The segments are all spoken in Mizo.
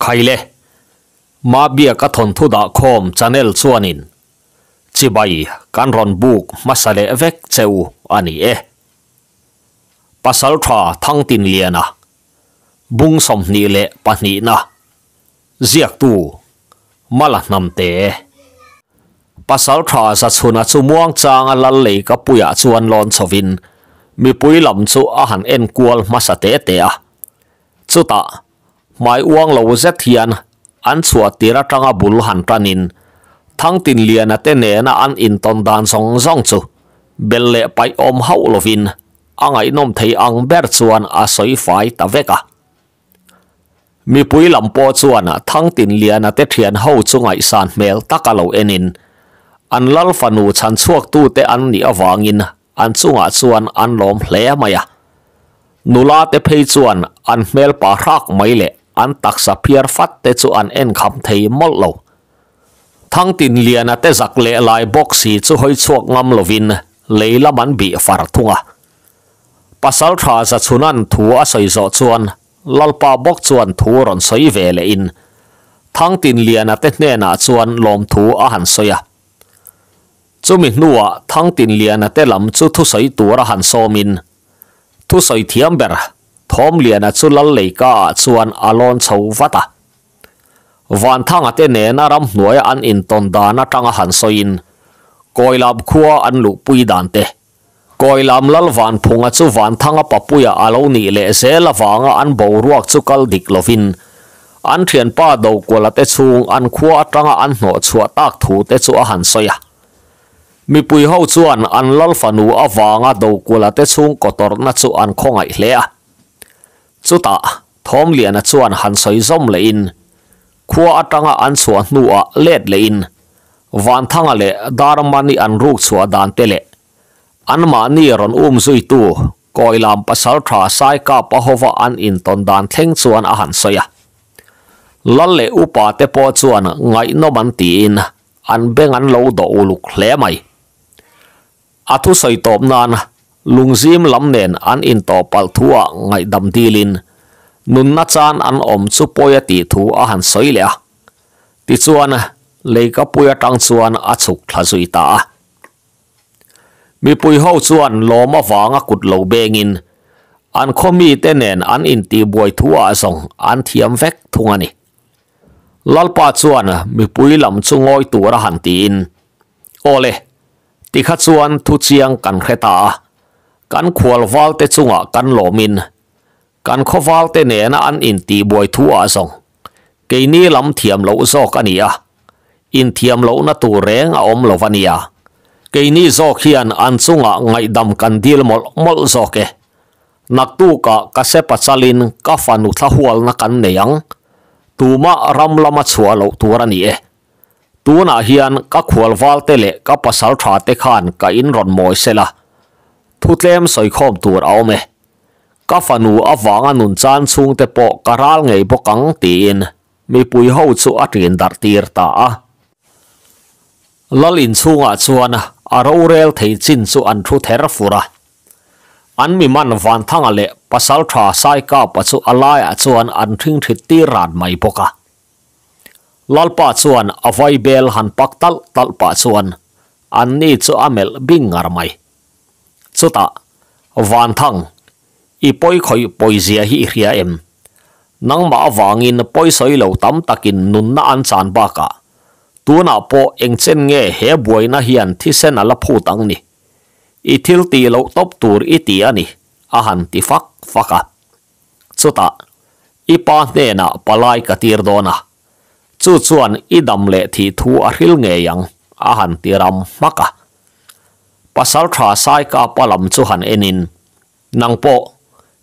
Khaile, Mabiaka thawnthu dahkhawm channel chuanin chibai kan rawn buk hmasa leh vek che u a ni e. Pasaltha Thangtinliana, Bung 22na, Ziaktu, Mala Hnamte. Pasaltha Zachhuna chu muangchanga lal lei ka puiah chuan lawn chhovin mipui lam chu a han en kual hmasa te te a. Chutah, hmai uang lo zet hian an chhuah tir atanga bul han tanin Thangtinliana te nena an intawn dan zawng zawng chu bel leh paih awm hauh lovin a ngaihnawm thei ang ber chuan a sawi fai ta vek a. Mipui lam pawh chuan Thangtinliana te thian ho chu ngaihsan hmel tak a lo enin an lal fanu chhan chhuaktute an nih avangin an chungah chuan an lawm hle mai a. Nula te phei chuan an hmel pa hrak mai leh an taksa phiar fat te chu an en kham thei mawlh lo. Thangtinliana te zak leh lai bawk si chu hawi chhuak ngam lovin lei lam an bih far thung a. Pasaltha Zachhunan thu a sawi zawh chuan Lalpa bawk chuan thu rawn sawi ve lehin Thangtinliana te hnenah chuan lawmthu a han sawi a. Chumi hnuah Thangtinliana te lam chu thusawi tur a han sawmin thusawi thiam ber Thawmliana chu Lal Leikaah chuan a lawn chho vat a. Vanthanga te nena ramhnuaia an intawn dan atanga han sawiin Kawilam khua an luhpui dan te, Kawilam Lal Vanphunga chu Vanthanga papuia a lo nih leh zel avanga an boruak chu kal dik lovin an thianpa Dokuala te chhung an khua atanga an hnawh chhuah tak thu te chu a han sawi a. Mipui ho chuan an Lal fanu avanga Dokuala te chhung kawtawrhna chu an khawngaih hle a. Chutah, Thawmliana chuan han sawi zawm lehin, khua atanga an chhuah hnuah let lehin, Vanthanga leh Darmani an ruk chhuah dan te leh anmahni rawn um zuitu Kawilam pasaltha Saikapa hova an intawn dan thleng chuan a han sawi a. Lal leh upa te pawh chuan ngaihnawm an tiin an beng an lo dawh uluk hle mai. A thusawi tawp nan lungzim lam nen an intawh palh thuah ngaihdam dilin nunna chan an awm chu pawi a tih thu a han sawi leh a. Tichuan, leikapui atang chuan a chhuk thla zui ta a. Mipui ho chuan lawm avanga kut lo bengin an khaw mite nen an intihbuai thuah zawng an thiam vek thung a ni. Lalpa chuan mipui lam chu ngawi tur a han tiin, Awle, tikha chuan thu chiang kan hre ta a, kan khual valte chungah kan lawmin kan khaw valte nena an intihbuai thuah zawng keini lam thiam loh zawk a ni a, inthiam lohna tur reng a awm lo a nia. Keini zawk hian an chungah ngaihdam kan dil mawlh mawlh zawk e. Naktukah ka sepa chalin ka fanu thla hualna kan nei ang. Tumah ram lama chhuah loh tur a ni e. Tunah hian ka khual valte leh ka pasal tha te khan ka in rawn mawi sela, thu tlem sawikhawm tur a awm e. Ka fanu avanga nun chan chhungte pawh ka ral ngei bawk ang tiin mipui ho chu a ṭin darh tir ta a. Lal inchhungah chuan a rorel thei chin chu an thu ther fur a. An mi man Vanthanga leh Pasalṭha Saikapa chu a laiah chuan an ṭhingṭhit tir ran mai bawk a. Lalpa chuan a vaibel han pak talh talh pah chuan anni chu a melh bing ngar mai. Chutah, Vanthang, i pawi khawih pawizia hi i hria em? Nangmah avangin pawisawi lo tam takin nunna an chan bakah, tunah pawh engchen nge he buaina hian thisen a la phut ang ni? I thil tih loh tawp tur i ti a ni, a han ti fak fak a. Chutah, i pa hnenah palai ka tir dawn a, chu chuan i dam leh thih thu a hril ngei ang, a han ti ram hmak a. Pasaltha Saikapa lam chu han enin, Nang pawh,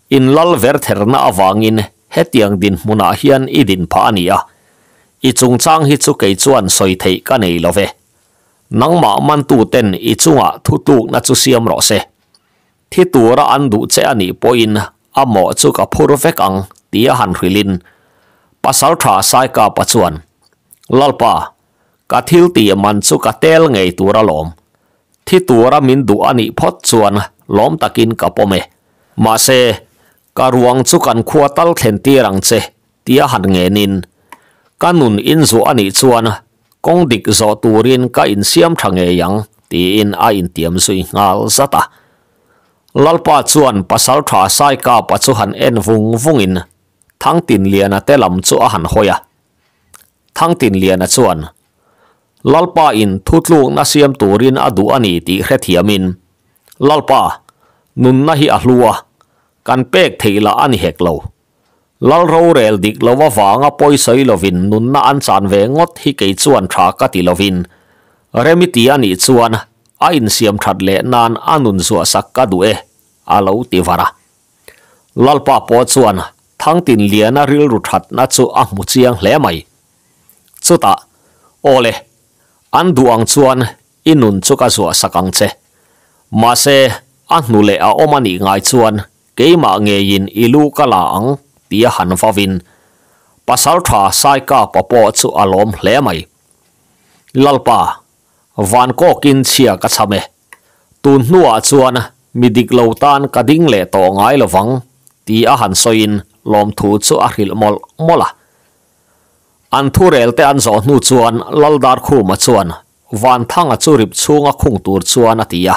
in lal ver therna avangin hetiang dinhmunah hian i din phah a ni a, i chungchang hi chu kei chuan sawi theih ka nei lo ve. Nangmah mantuten i chungah thutlukna chu siam rawh se. Thi tura an duh che a nih pawhin a mawh chu ka phur vek ang tia han hrilhin Pasaltha Saikapa chuan, Lalpa, ka thil tih man chu ka tel ngei tur alawm. Thi tura min duh a nih phawt chuan lawm takin ka pawm e. Mahse, ka ruang chu kan khua tal thlen tir ang che, tia han ngenin. Ka nun in zuah a nih chuan kawng dik zawh turin ka insiam tha ngei ang tiin a intiam zui nghal zat a. Lalpa chuan Pasaltha Saikapa chu han en vung vungin Thangtinliana te lam chu a han hawi a. Thangtinliana chuan Lalpa in thutlukna siam turin a duh a ni tih hrethiamin Lalpa, nunna hi a hlu a, kan pek theih lah a ni hek lo. Lal rorel dik lo avanga pawisawi lovin nunna an chan ve ngawt hi kei chuan tha ka ti lovin Remiti a nih chuan a insiam that leh nan a nun zuah sak ka duh e, a lo ti var a. Lalpa pawh chuan Thangtinliana rilru thatna chu a hmu chiang hle mai. Chutah, Aw le, an duh ang chuan i nun chu ka zuah sak ang che. Mahse, a hnu leh a awm a nih ngai chuan Keimah ngeiin i lu ka la ang tia han vavin Pasaltha Saikapa pawh chu a lawm hle mai. Lalpa, van kawkin chhia ka cham e. Tun hnuah chuan mi dik lo tan ka ding leh tawh ngai lovang ti a han sawiin lawmthu chu a hrilh mawlh mawlh a. An thurel te an zawh hnu chuan Laldarkhuma chuan Vanthanga chu rip chhunga khung tur chuan a ti a.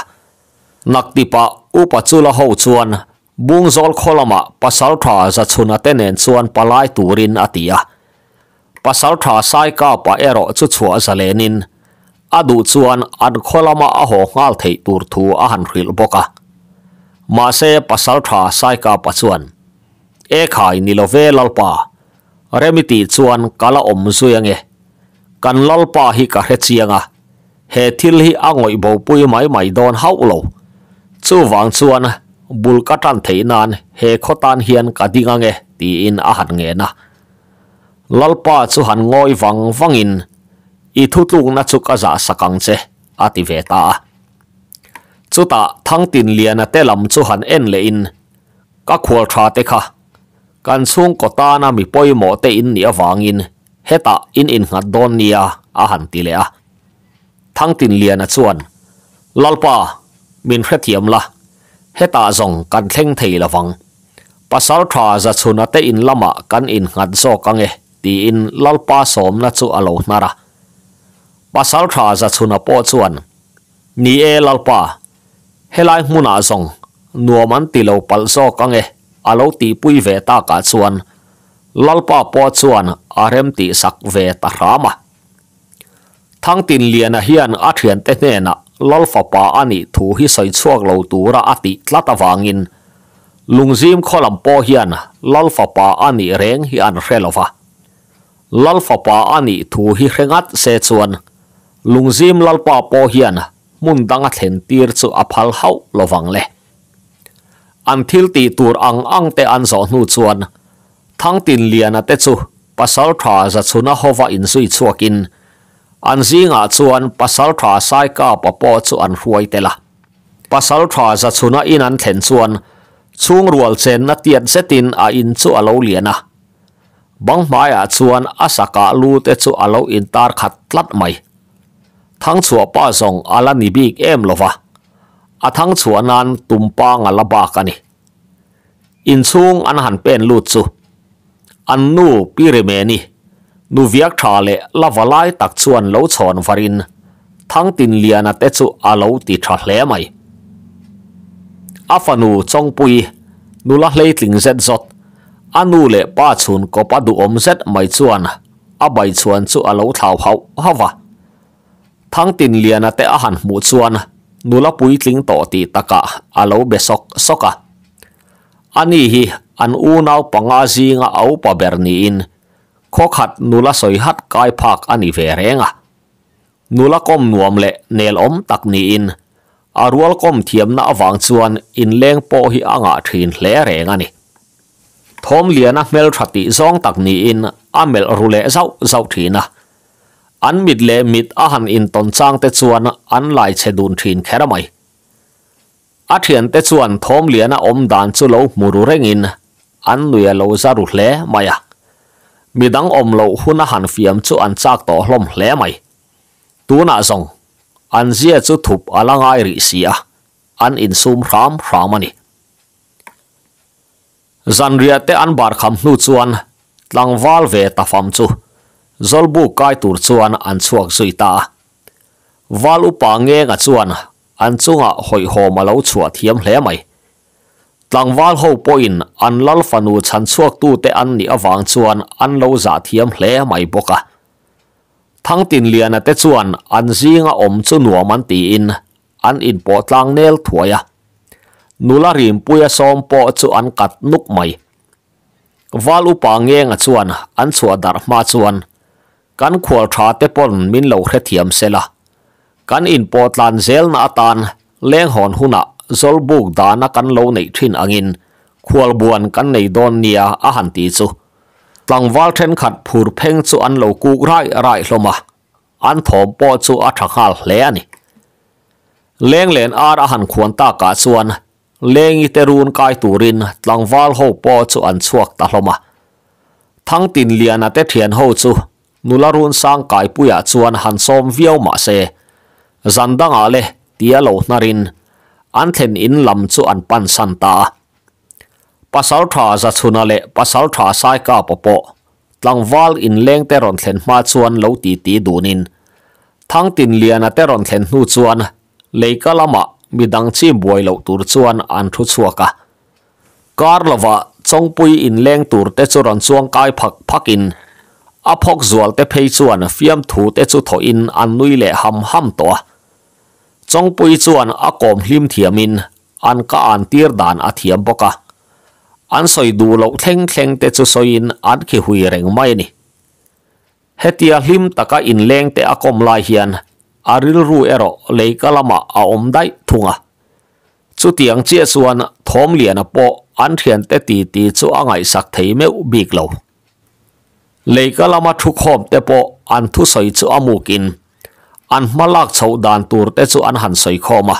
Naktipah Upa Chula ho chuan Bungzawl khaw lamah Pasaltha Zachhuna te nen chuan palai turin a ti a. Pasaltha Saikapa erawh chu chhuah zalenin a duh chuan an khaw lama a haw nghal theih tur thu a han hrilh bawk a. Mahse Pasaltha Saikapa chuan, E khai ni love Lalpa, Remi tih chuan ka la awm zui ange. Kan Lalpa hi ka hre chiang a, he thil hi a ngawih bopui mai mai dawn hauh lo. Chuvang chuan bul ka tan theih nan he khaw tan hian ka ding ange tiin a han ngen a. Lalpa chu han ngawi vang vangin, I thutlukna chu ka zah sak ang che, a ti ve ta a. Chutah Thangtinliana te lam chu han en lehin, Ka khual tha te kha Kan chhungkaw tana mi pawimawh te in nih avangin hetah in innghat dawn nia a han ti leh a. Thangtinliana chuan, Lalpa, min hrethiam la, hetah zawng kan thleng thei lovang. Pasal tha Zachhuna te in lamah kan innghat zawk ange tiin Lalpa sawmna chu a lo hnar a. Pasal tha Zachhuna pawh chuan, Ni e Lalpa, Helai hmunah zawng nuam an ti lo palh zawk ange a lo tihpui ve takah chuan Lalpa pawh chuan a rem tihsak ve ta hram a. Thangtinliana hian a thiante hnenah Lal fapa a nih thu hi sawi chhuak lo tura a tih tlat avangin Lungzim khaw lam pawh hian Lal fapa a nih reng hi an hre lo va. Lal fapa a nih thu hi hre ngat se chuan Lungzim Lalpa pawh hian hmun danga thlen tir chu a phal hauh lovang le. An thil tih tur ang ang te an zawh hnu chuan Thangtinliana te chu Pasaltha Zachhuna hova inzui chhuakin an zingah chuan Pasaltha Saikapa pawh chu an hruai tel a. Pasaltha Zachhuna in an thlen chuan chhungrual chenna tiat zetin a in chu a lo lian a. Bang hmaiah chuan a sakah lu te chu a lo intar khat tlat mai. Thangchhuah pa zawng a la ni bik em lo va, a thangchhuah nan tumpang a la bak a ni. Inchhung an han pen lut chu an nu Pi Rimeni, nu viak tha leh la va lai tak chuan lo chhawn varin Thangtinliana te chu a lo ti tha hle mai. A fanu Chawngpui, nula hleitling zet zawt, a nu leh pa chhun kawp a duhawm zet mai chuan a bai chhuan chu a lo thlau hauh hauh a. Thangtinliana te a han hmuh chuan nula puitling tawh tih takah a lo be sawk sawk a. Ani hi an unau panga zinga a upa ber niin khawkhat nula sawi hat kai phak a ni ve reng a. Nula kawm nuam leh nel awm tak niin a rual kawm thiamna avang chuan inleng pawh hi a ngah thin hle reng a ni. Thawmliana hmeltha tih zawng tak niin a melh ru leh zauh zauh thin a. An mit leh mit a han intawn chang te chuan an lai chhe dun thin kher mai. A thiante chuan Thawmliana awm dan chu lo hmu ru rengin an nui a lo za ru hle mai a. Midang awm loh hun a han fiam chu an chak tawh hlawm hle mai. Tunah zawng an zia chu thup a la ngai rih si a, an insum hram hram a ni. Zanriah te an bar kham hnu chuan tlangval ve ta fam chu Zawlbuk kai tur chuan an chhuak zui ta a. Val upa ngenga chuan an chungah hawihhawm a lo chhuah thiam hle mai. Tlangval ho pawhin an lal fanu chhan chhuaktute an nih avang chuan an lo zah thiam hle mai bawk a. Thangtinliana te chuan an zinga awm chu nuam an tiin an inpawh tlang nel thuai a. Nula Rimpuia sawm pawh chu an kat nuk mai. Val upa ngenga chuan an chhuah darh hma chuan kan khual tha te pawn min lo hrethiam sela. Kan inpawh tlan zelna atan lenghawn hunah zawlbuk dana kan lo neih thin angin khualbuan kan nei dawn nia a han ti chu tlangval thenkhat phur pheng chu an lo kuk raih raih hlawm a, an thawm pawh chu a tha nghal hle a ni. Lenglen ar a han khuan takah chuan Lengi te run kai turin tlangval ho pawh chu an chhuak ta hlawm a. Thangtinliana te thian ho chu nula run sang kaipuiah chuan han sawm viau mah se, zan dangah le tia lo hnarin an thlen in lam chu an pan san ta a. Pasaltha Zachhuna leh Pasaltha Saikapa pawh tlangval inleng te rawn thlen hma chuan lo titi dunin Thangtinliana te rawn thlen hnu chuan Leika lamah midang chi buai loh tur chuan an thu chhuak a. Kar lovah Chawngpui inleng tur te chu rawn chuang kai phak phakin a phawk zual te phei chuan fiamthu te chu thawhin an nui leh ham ham tawh a. Chawngpui chuan a kawm hlim thiamin an ka an tir dan a thiam bawk a. An sawi duh loh thleng thleng te chu sawiin an khi hui reng mai a ni. Hetia hlim taka inleng te a kawm lai hian a rilru erawh leika lamah a awm daih thung a. Chutiang chiah chuan Thawmliana pawh an thiante titi chu a ngaihsak thei meuh bik lo. Leika lama thukhawm te pawh an thusawi chu a mukin an hma lak chhoh dan tur te chu an han sawi khawm a.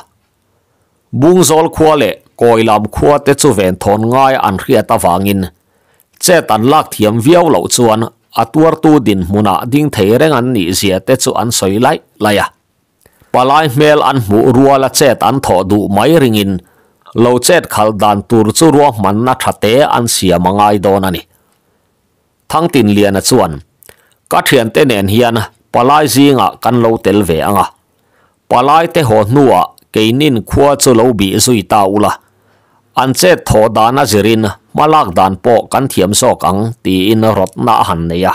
Bungzawl khua leh Kawilam khua te chu venthawn ngai an hriat avangin chet an lak thiam viau loh chuan a tuartu dinhmunah ding thei reng an nih zia te chu an sawi laih laih a. Palai hmel an hmuh ruala chet an thawh duh mai ringin lo chet khalh dan tur chu ruahmanna tha te an siam a ngai dawn a ni. Thangtinliana chuan, Ka thiante nen hian palai zingah kan lo tel ve ang a. Palai te haw hnuah keinin khua chu lo bih zui ta ula, an chet thawh dan a zirin hmalak dan pawh kan thiam zawk ang tiin rawtna a han nei a.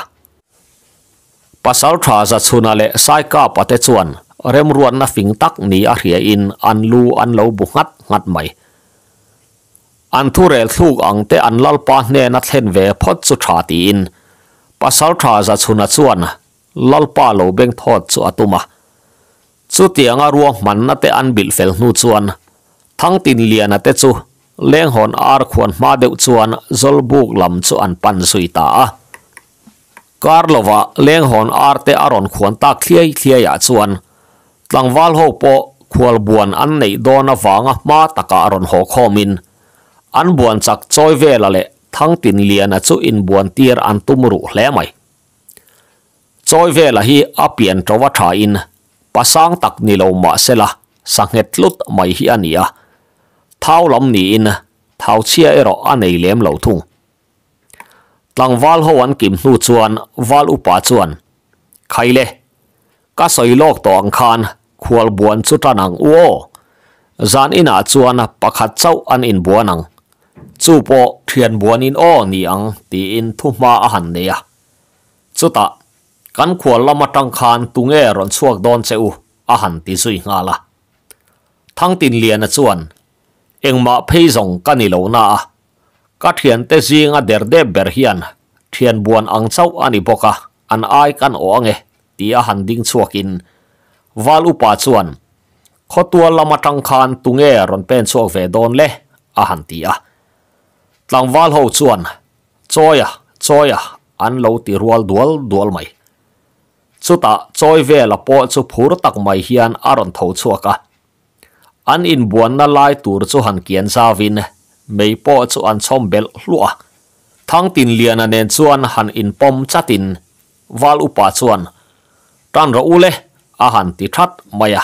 Pasaltha Zachhuna leh Saikapa te chuan remruatna fing tak ni a hriain an lu an lo bu nghat nghat mai. An thurel thluk ang te an lalpa hnena thlen ve phawt chu tha tiin Pasaltha Zachhuna chuan lalpa lo beng thawt chu a tum a. Chutianga ruahmanna te an bilh fel hnu chuan Thangtinliana te chu Lenghawn ar khuan hma deuh chuan Zawlbuk lam chu an pan zui ta a. Kar lovah Lenghawn ar te a rawn khuan tak thliai thliaiah chuan Tlangval ho pawh khualbuan an neih dawn avanga hma takah rawn haw khawmin an buan chak chawi vela leh Thangtinliana chu inbuan tir an tum ruh hle mai. Chawi vela hi a pian to a thain pasang tak ni lo mah sela sanghet tlut mai hi a ni a. Thau lam niin thau chhia erawh a nei lem lo thung. Tlangval ho an kim hnu chuan val upa chuan, Khaile, ka sawi lawk tawh ang khan khual buan chu tan ang u aw. Zan inah chuan pakhat chauh an inbuan ang. Chu pawh thian buanin aw ni ang tiin thuhma a han nei a. Chutah, kan khual lam atang khan tunge rawn chhuak dawn che u a han ti zui nghal a. Thangtinliana chuan, Engmah phei zawng ka ni lo na a, ka thiante zinga der dep ber hian thian buan ang chauh a ni bawk a, an ai kan awh ange tia han ding chhuakin Val upa chuan, Khawtual lam atang khan tunge rawn pen chhuak ve dawn le? a han ti a. Tlangval ho chuan, Chawia, chawia an lo ti rual dual dual mai. Chutah chawi vela pawh chu phur tak mai hian a rawn tho chhuak a. An inbuanna lai tur chu han kian zauvin mei pawh chu an chhawm belh hluah a. Thangtinliana nen chuan han inpawm chatin Val upa chuan, Tan rawh u le, a han ti that mai a.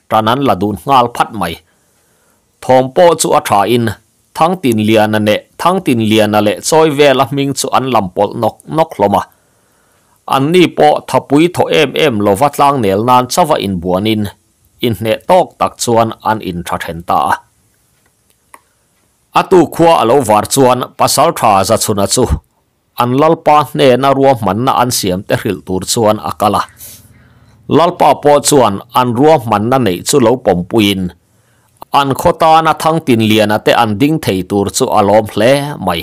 Tan an la dun nghal phat mai. Thawm pawh chu a thain Thangtinliana neh Thangtinliana leh chawi vela hming chu an lam pawlh nawk nawk hlawm a. Anni pawh thapui thaw em em lova tlangnel nan chauha inbuanin inhneh tawk tak chuan an intha then ta a. A tu khua a lo var chuan Pasaltha Zachhuna chu an Lalpa hnena ruahmanna an siam te hrilh tur chuan a kal a. Lalpa pawh chuan an ruahmanna neih chu lo pawmpuiin an khaw tana Thangtinliana te an ding thei tur chu a lawm hle mai.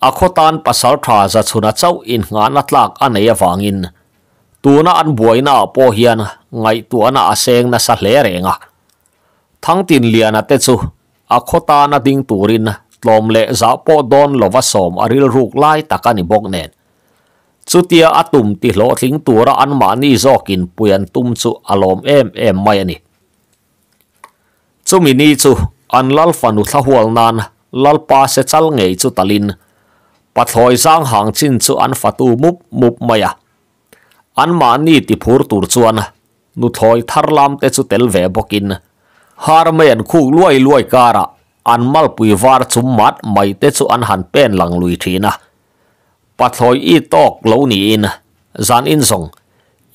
A khaw tan Pasaltha Zachhuna chauh inngahna tlak a nei avangin tuna an buainaah pawh hian ngaihtuahna a seng nasa hle reng a. Thangtinliana te chu a khaw tana ding turin tlawm leh zah pawh dawn lova sawm a rilruk lai tak a ni bawk nen. Chutia a tum ti hlawhtling tura anmahni zawkin pui an tum chu a lawm em em mai a ni. Chumi ni chu an lal fanu thla hual nan Lalpa se chal ngei chu talin pathlawi zang hang chin chu an fatu mup mup mai a. Anmahni ti phur tur chuan nuthlawi thar lam te chu tel ve bawkin har mai an khuk luai luai karah an malpui var chum mat mai te chu an han pen lang lui thin a. Pathlawi i tawk lo niin zan in zawng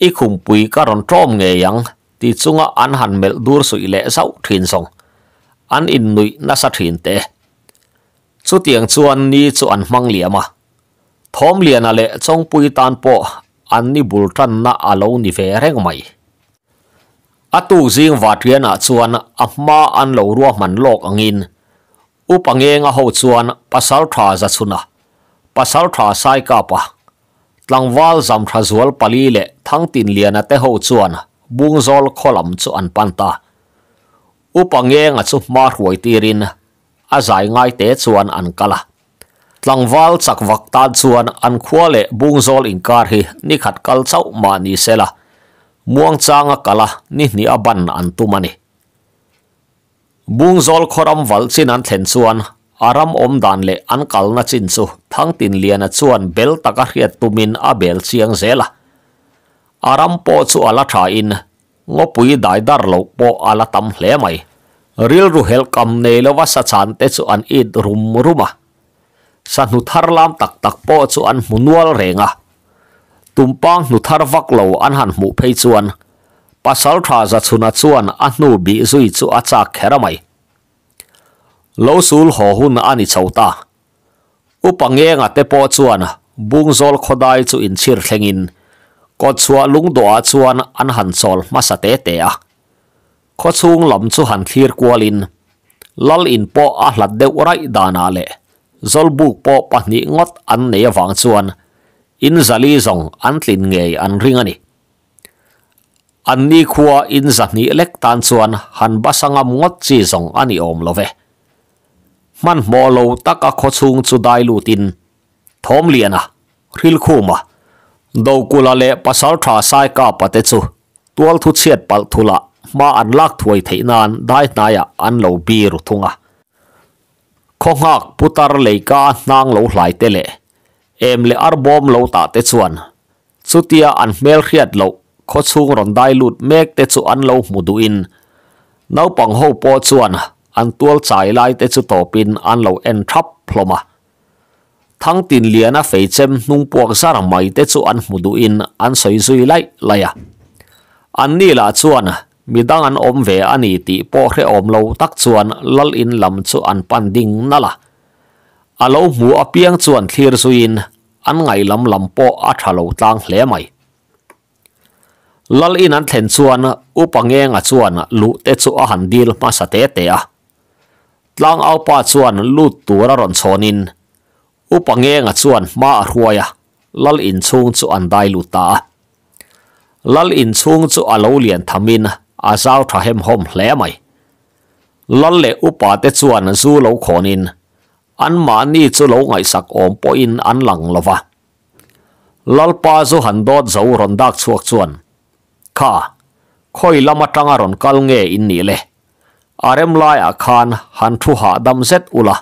i khumpui ka rawn tlawm ngei ang Ti chunga an han melh dur suih leh zauh thin zawng an innuih nasa thin te. Chutiang chuan ni chu an hmang liam a, Thawmliana leh Chawngpui tan pawh an ni bul tanna a lo ni ve reng mai. A tuk zing Vatrianah chuan a hma an lo ruahman lawk angin Upa Ngenga ho chuan Pasaltha Zachhuna, Pasaltha Saikapa, Tlangval Zamtha Zual pali leh Thangtinliana te ho chuan Bungzawl khaw lam chu an pan ta. Upa Ngenga chu hma hruai tirin a zai ngai te chuan an kal a. Tlangval chak vak tan chuan an khua leh Bungzawl inkar hi ni khat kal chauh mah ni sela, muangchanga kal a ni hnih a ban an tum a ni. Bungzawl khaw ram valh chin an thlen chuan a ram awm dan leh an kalna chin chu Thangtinliana chuan bel taka hriat tumin a bel chiang zel a. A ram pawh chu a la thain ngawpui dai dar loh pawh a la tam hle mai. Rilru helh kam nei lova sachan te chu an it rum rum a. Sahnu thar lam tak tak pawh chu an hmu nual reng a. Tumpang hnu thar vak lo an han hmuh phei chuan Pasaltha Zachhuna chuan a hnu bih zui chu a chak kher a mai. Lo sul haw hun a ni chho ta. Upa Ngenga te pawh chuan Bungzawl khawdai chu inchhir thlengin kawtchhuah lungdawhah chuan an han chawl hmasa te te a. Khawchhung lam chu han thlir kualin Lal in pawh a hlat deuh raih danah leh Zawlbuk pawh pahnih ngawt an nei avang chuan in zali zawng an tlin ngei an ring a ni. An ni khua in zahnih lek tan chuan han basa ngam ngawt chi zawng a ni awm lo ve. Hmanhmawh lo taka khawchhung chu dai lutin Thawmliana, Hrilkhuma, Dokula leh Pasaltha Saikapa te chu tualthu chhiat palh thula hma an lak thuai theih nan dai hnaiah an lo bi ru thung a. Khaw nghak putar leika hnang lo hlai te leh em leh arbawm lo tah te chuan chutia an hmel hriat loh khaw chhung rawn dai lut mek te chu an lo hmu duhin naupang ho pawh chuan an tual chai lai te chu tawpin an lo en thap hlawm a. Thangtinliana feichem hnung puak zar mai te chu an hmu duhin an sawi zui laih laih a. Anni lah chuan midang an awm ve a ni tih pawh hrehawm lo tak chuan lal in lam chu an pan ding nalh a. A lo hmu apiang chuan thlir zuiin an ngaih lam lam pawh a tha lo tlang hle mai. Lal in an thlen chuan Upa Ngenga chuan luh te chu a han dil hmasa te te a. Tlangaupa chuan lut tur a rawn chhawnin Upa Ngenga chuan hma a hruai a, Lal inchhung chu an dai lut ta a. Lal inchhung chu a lo lian thamin a zau tha hemhawm hle mai. Lal leh upa te chuan zu lo khawnin anmahni chu lo ngaihsak awm pawhin an lang lo va. Lalpa zu han dawt zo rawn dak chhuak chuan, Kha, khawi lam atanga rawn kal nge in nih le? A rem laiah khan han thu hahdam zet ula,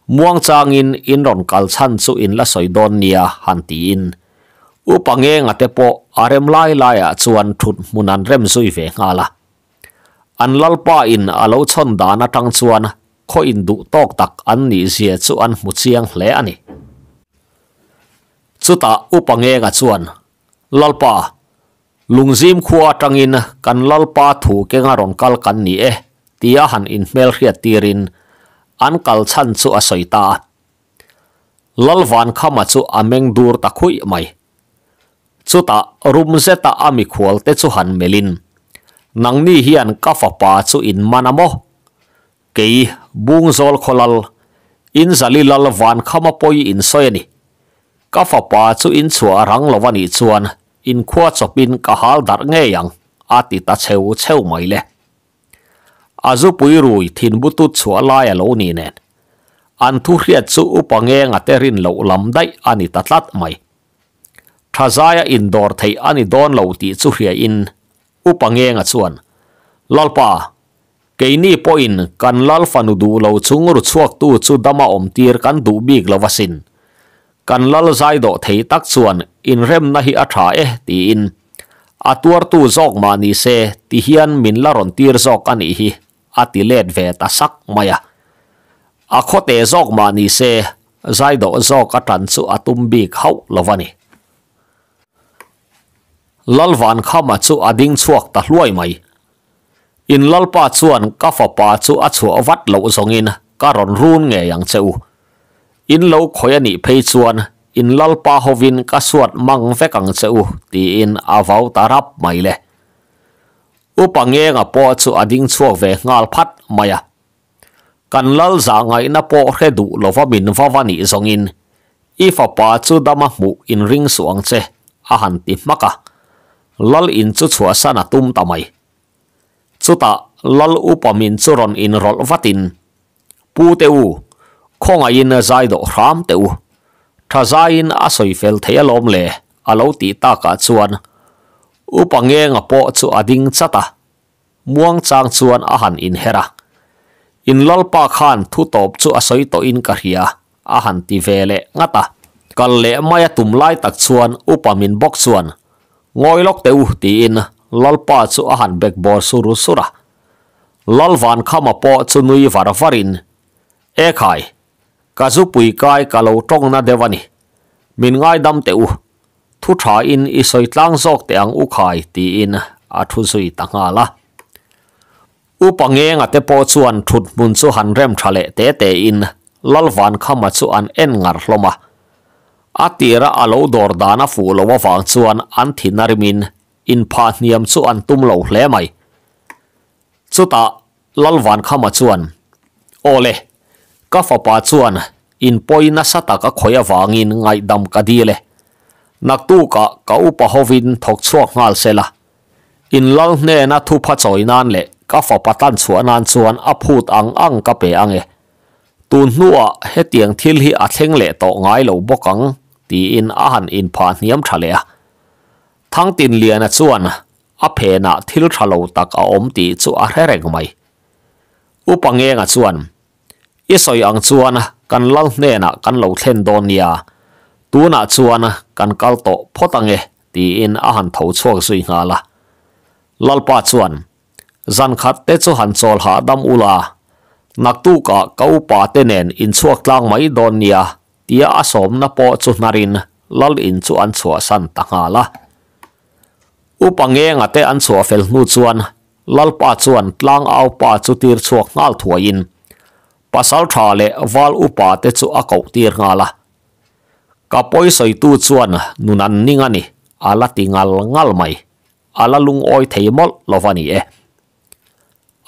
muangchangin in rawn kal chhan chu in la sawi dawn nia han tiin Upa Ngenga te pawh a rem lai laiah chuan thut hmun an rem zui ve nghal a. An Lalpa in a lo chhawn dan atang chuan khaw in duh tawk tak an nih zia chu an hmu chiang hle a ni. Chutah Upa Ngenga chuan, Lalpa, Lungzim khua atangin kan Lalpa thu kenga rawn kal kan ni e, tia han inhmelhriat tirin an kal chhan chu a sawi ta a. Lalvankhama chu a meng dur ta khuih mai. Chutah rum zeta a mikhual te chu han melhin, Nangni hian ka fapa chu in man a maw? Kei, Bungzawl khawlal, in Zali lal Vankhama pawi in sawi a ni. Ka fapa chu in chhuah rang lo a nih chuan in khua chawpin ka hal darh ngei ang, a ti ta cheu cheu mai le. A zupui rui thin butut chhuah lai a lo ni nen. An thu hriat chu upa ngenga te rin loh lam daih a ni ta tlat mai. Tha zaia indawr theih a ni dawn lo tih chu hriain upa ngenga chuan, Lalpa, keini pawhin kan lal fanu duh lo chung ru chhuaktu chu dama awmtir kan duh bik lo asin. Kan lal zai dawh thei tak chuan inremna hi a tha e tiin a tuartu zawk mah ni se ti hian min la rawn tir zawk a nih hi a ti let ve ta sak mai a. A khawte zawk mah ni se zai dawh zawk a tan chu a tum bik hauh lo a ni. Lalvankhama chu a ding chhuak ta hluai mai. In Lalpa chuan ka fapa chu a chhuah vat loh zawngin ka rawn run ngei ang che u. In lo khawih a nih phei chuan in Lalpa hovin ka suat mang vek ang che u tiin a vau ta rap mai le. Upa Ngenga pawh chu a ding chhuak ve nghal phat mai a. Kan Lal zah ngaihna pawh hre duh lova min va va nih zawngin i fapa chu dama hmuh inring suh ang che a han ti hmak a. Lal in chu chhuahsan a tum ta mai. Chutah Lal upa min chu rawn inrawlh vatin, Pu te u, khawngaihin zai dawh hram teh u. Tha zaiin a sawi fel thei alawm le a lo tih takah chuan upa Ngenga pawh chu a ding chat a, muang chang chuan a han inher a. In Lalpa khan thu tawp chu a sawi tawhin ka hria a han ti ve leh ngat a. Kal leh mai a tum lai tak chuan upa min bawk chuan Ngawi lawk teh u tiin Lalpa chu a han bek bawr sur sur a. Lalvankhama pawh chu nui var varin, E khai, ka zupui kai ka lo tawngna deuh a ni. Min ngaidam teh u, thu thain i sawi tlang zawk teh ang u khai tiin a thu zui ta nghal a. Upa Ngenga te pawh chuan thut hmun chu han rem tha leh te tein Lalvankhama chu an en ngar hlawm a. A tira a lo dawr dan a fuh loh avang chuan an thin a rimin inphah hniam chu an tum lo hle mai. Chutah Lalvankhama chuan, Aw le, ka fapa chuan inpawi nasa tak a khawih avangin ngaihdam ka dil e. Naktukah ka upa hovin thawk chhuak nghal sela, In lal hnena thupha chawi nan leh ka fapa tan chhuah nan chuan a phut ang ang ka pe ang e. Tun hnuah hetiang thil hi a thleng leh tawh ngai lo bawk ang, tiin a han inphah hniam tha leh a. Thangtinliana chuan a phenah thil tha lo tak a awm tih chu a hre reng mai. Upa Ngenga chuan, I sawi ang chuan kan lal hnenah kan lo thlen dawn nia, tunah chuan kan kal tawh phawt ang e, tiin a han tho chhuak zui nghal a. Lalpa chuan, Zan khat te chu han chawl hahdam ula, naktukah ka upa te nen inchhuak tlang mai dawn nia, tia a sawmna pawh chu hnarin lal in chu an chhuahsan ta nghal a. Upa Ngenga te an chhuah fel hnu chuan Lalpa chuan tlang au pa chu tir chhuak nghal thuaiin pasal tha leh val upa te chu a koh tir nghal a. Ka pawi sawitu chuan nun an ning a ni, a la ti ngal ngal mai. A la lungawi thei mawlh lo va ni e.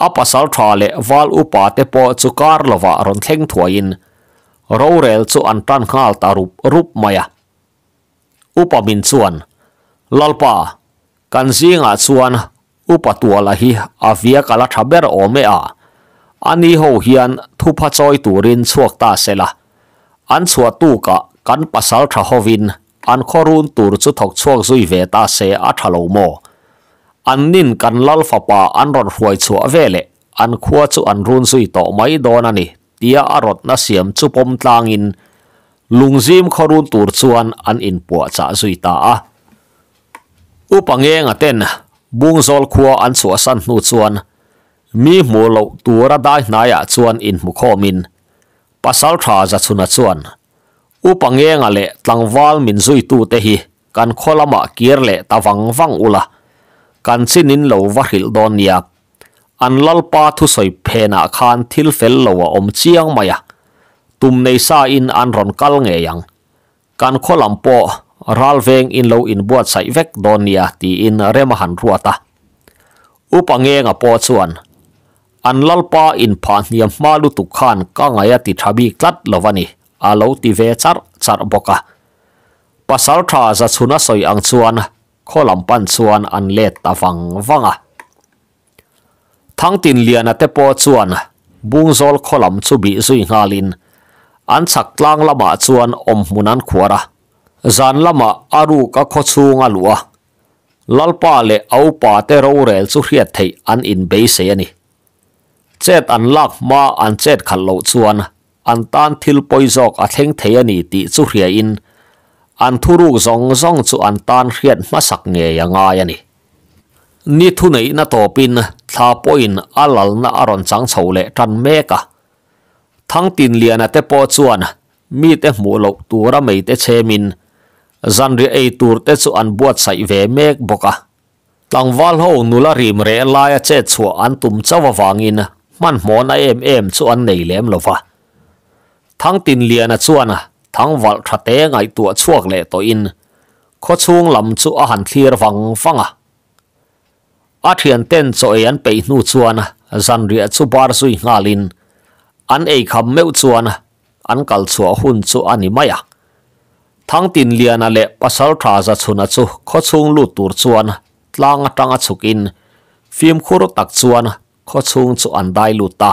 A pasal tha leh val upa te pawh chu kar lovah rawn thleng thuaiin rorel chu an tan nghal ta rup rup mai a. Upa min chuan, Lalpa, Kan zingah chuan Upa Tuala hi a viak a la tha ber awm e a, a ni ho hian thupha chawi turin chhuak ta se la, an chhuah tukah kan pasal tha hovin an khaw run tur chu thawk chhuak zui ve ta se a tha lo maw? An nin kan lal fapa an rawn hruai chhuah ve leh an khua chu an run zui tawh mai dawn a ni tia a rawtna siam chu pawm tlangin lungzim khaw run tur chuan an inpuahchah zui ta a. Upa Ngenga ten Bungzawl khua an chhuahsan hnu chuan mi hmuh loh tura dai hnaiah chuan inhmukhawmin Pasaltha Zachhuna chuan. Upa Ngenga leh tlangval min zuitute hi kan khaw lamah kir leh ta vang vang ula, kan chin in lo va hrilh dawn nia. An lalpa thusawi phenah khan thil fel lo a awm chiang mai a, tum nei sa in an rawn kal ngei ang. Kan khaw lam pawh ral veng in lo inbuatsaih vek dawn nia tiin rem a han ruat a. Upa Ngenga pawh chuan an lalpa inphah hniam hma lutuk khan ka ngaih a ti tha bik tlat lo a ni a lo ti ve charh charh bawk a. Pasaltha Zachhuna sawi ang chuan khaw lam pan chuan an let ta vang vang a. Thangtinliana te pawh chuan Bungzawl khaw lam chu bih zui nghalin an chhak tlang lamah chuan awmhmun an khuar a. Zan lamah a ruk a khaw chhung a luh a, Lalpa leh a upa te rorel chu hriat theih an inbeisei a ni. Chet an lak hma an chet khalh loh chuan an tan thil pawi zawk a thleng thei a ni tih chu hriain an thuruk zawng zawng chu an tan hriat hmasak ngei a ngai a ni. Ni thuneihna tawpin thla pawhin a lalna a rawn chang chho leh tan mek a. Thangtinliana te pawh chuan mite hmuh loh tura meite chhemin zanriah ei tur te chu an buatsaih ve mek bawk a. Tlangval ho nula rim reh laia chet chhuah an tum chauh avangin hmanhmawhna em em chu an nei lem lo va. Thangtinliana chuan thangvalh tha te ngaihtuah chhuak leh tawhin khawchhung lam chu a han thlir vang vang a. A thianten chaw ei an peih hnu chuan zanriah chu bar zui nghalin an eikham meuh chuan an kal chhuah hun chu a ni mai a. Thangtinliana leh Pasaltha Zachhuna chu khawchhung lut tur chuan tlang atanga chhukin fimkhur tak chuan khawchhung chu an dai lut ta.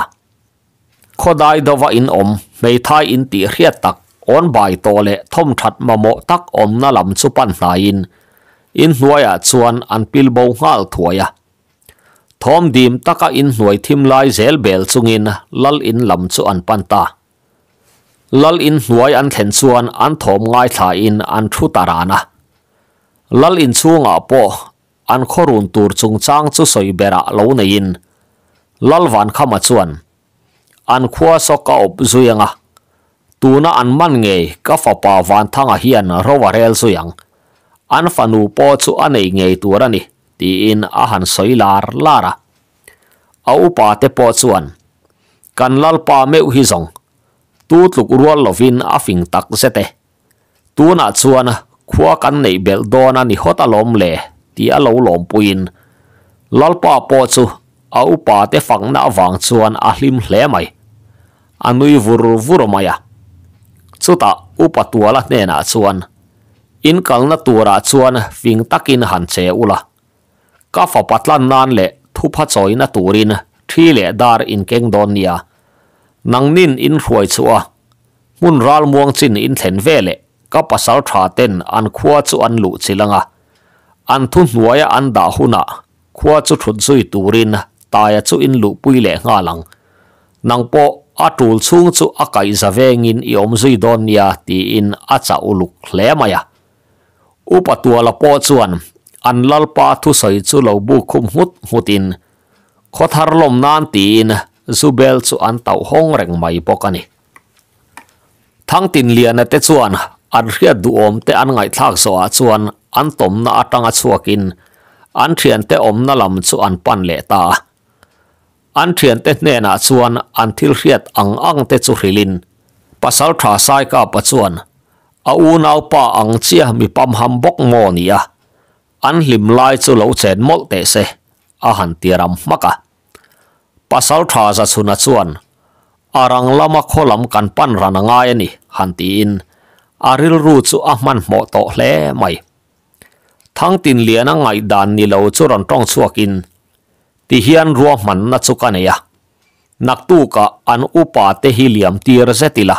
Khawdai dova in awm, hmeithai in tih hriat tak, awn bai tawh leh thawmthat mamawh tak awmna lam chu pan hnaiin inhnuaiah chuan an pil bo nghal thuai a. Thawm dim taka inhnuai thim lai zel bel chungin lal in lam chu an pan ta. Lal inhnuai an thlen chuan an thawm ngaithlain an thu ta ran a. Lal inchhungah pawh an khawrun tur chungchang chu sawi berah lo neiin Lal Vankhama chuan an khua saw ka awp zui ang a, tuna an man ngei ka fapa Vanthanga hian ro a rel zui ang, an fanu pawh chu a nei ngei tur a ni tiin a han sawi lar lar a. A upa te pawh chuan kan Lalpa meuh hi zawng tu tluk rual lovin a fing tak zet e. Tunah chuan khua kan neih belh dawn a ni hawt alawm le tih a lo lawmpuiin Lalpa pawh chu a upa te fakna avang chuan a hlim hle mai. A nui vur vur mai a. Chutah upa Tuala hnenah chuan, In kalna turah chuan fing takin han che ula. Ka fapa tlan nan leh thupha chawina turin thi leh dar in keng dawn nia. Nangnin in hruai chhuah a, Hmun ralmuang chin in thlen ve leh ka pasal tha ten an khua chu an luh chilh ang a, an thu hnuaia an dah hunah khua chu thut zui turin taia chu in luhpui leh nghal ang. Nang pawh a tul chhung chu a kaihza vengin i awm zui dawn nia tiin a chah uluk hle mai a. Upa Tuala pawh chuan an lalpa thusawi chu lo buk khum nghut nghutin khawthar lawm nan tiin Zubel chu an tauh hawng reng mai bawk a ni. Thangtinliana te chuan an hriat duhawm te an ngaihthlak zawhah chuan an tawmna atanga chhuakin an thiante awmna lam chu an pan leh ta a. An thiante hnenah chuan an thil hriat ang ang te chu hrilhin Pasaltha Saikapa chuan a unaupa ang chiah mi pamham bawk maw ni a, an hlim lai chu lo chen mawlh teh se a han ti ram hmak a. Pasaltha Zachhuna chuan, A rang lama khaw lam kan pan ran a ngai a ni, han tiin a rilru chu a hmanhmawh tawh hle mai. Thangtinliana ngaihdan ni lo chu rawn tawng chhuakin, Ti hian ruahmanna chu ka nei a, naktukah an upa te hi liam tir zet ila,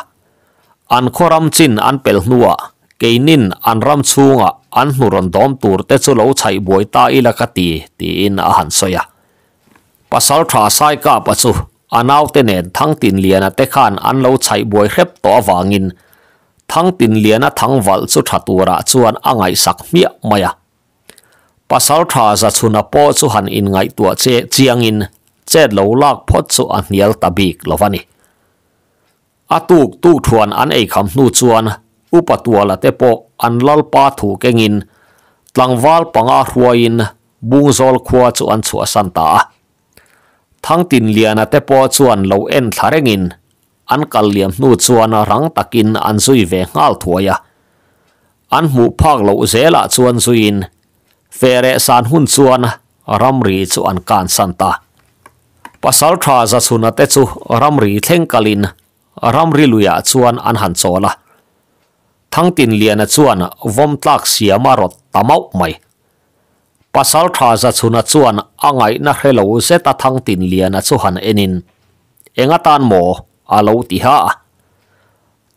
an khaw ram chin an pel hnuah keinin an ram chhungah an hnu rawn dawm tur te chu lo chhaih buai ta ila ka ti, tiin a han sawi a. Pasaltha Saikapa chu a naute nen Thangtinliana te khan an lo chhaih buai hrep tawh avangin Thangtinliana thangvalh chu tha turah chuan a ngaihsak hmiah mai a. Pasaltha Zachhuna pawh chu han inngaihtuah che chiangin chet lo lak phawt chu a hnial ta bik lo a ni. A tuk tuk thuan an eikham hnu chuan Upa Tuala te pawh an lalpa thu kengin tlangval panga hruaiin Bungzawl khua chu an chhuahsan ta a. Thangtinliana te pawh chuan lo en thla rengin an kal liam hnu chuan rang takin an zui ve nghal thuai a. An hmuh phak loh zelah chuan zuiin Feh san hun chuan ramri chu an kansan ta. Pasaltha Zachhuna te chu ramri thleng kalin ramri luiah chuan an han chawl a. Thangtinliana chuan vawm tlak siam a rawt ta mauh mai. Pasaltha Zachhuna chuan a ngaihna hre lo zeta Thangtinliana chu han enin, Eng atan maw? a lo ti ha a.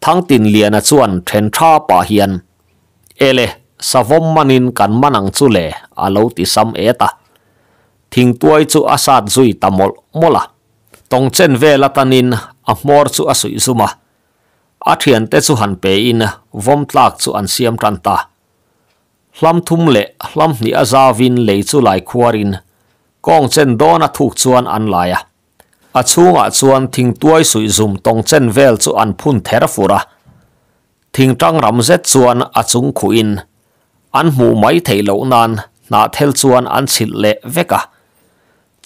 Thangtinliana chuan then tha pah hian, Ele, savawm manin kan man ang chu le, a lo ti sam et a. Thingtuai chu a sat zui ta mawlh mawlh a. Tawng chen vel atanin a hmawr chu a suih zum a. A thiante chu han pein vawm tlak chu an siam tan ta. Hlam thum leh hlam hnih a zavin lei chu lai khuarin kawng chen dawn a thuk chuan an lai a. A chhungah chuan thingtuai suih zum tawng chen vel chu an phun ther fur a. Thingtang ram zet chuan a chung khuhin an hmuh mai theih loh nan hnahthel chuan an chhilh leh vek a.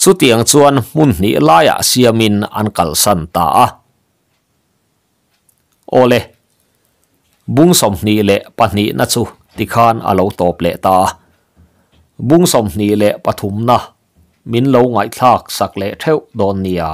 Chutiang chuan hmun hnih laiah siamin an kalsan ta a. Awle, bung 22na chu tikhan a lo tawp leh ta a. Bung 23na min lo ngaihthlak sak leh theuh dawn nia.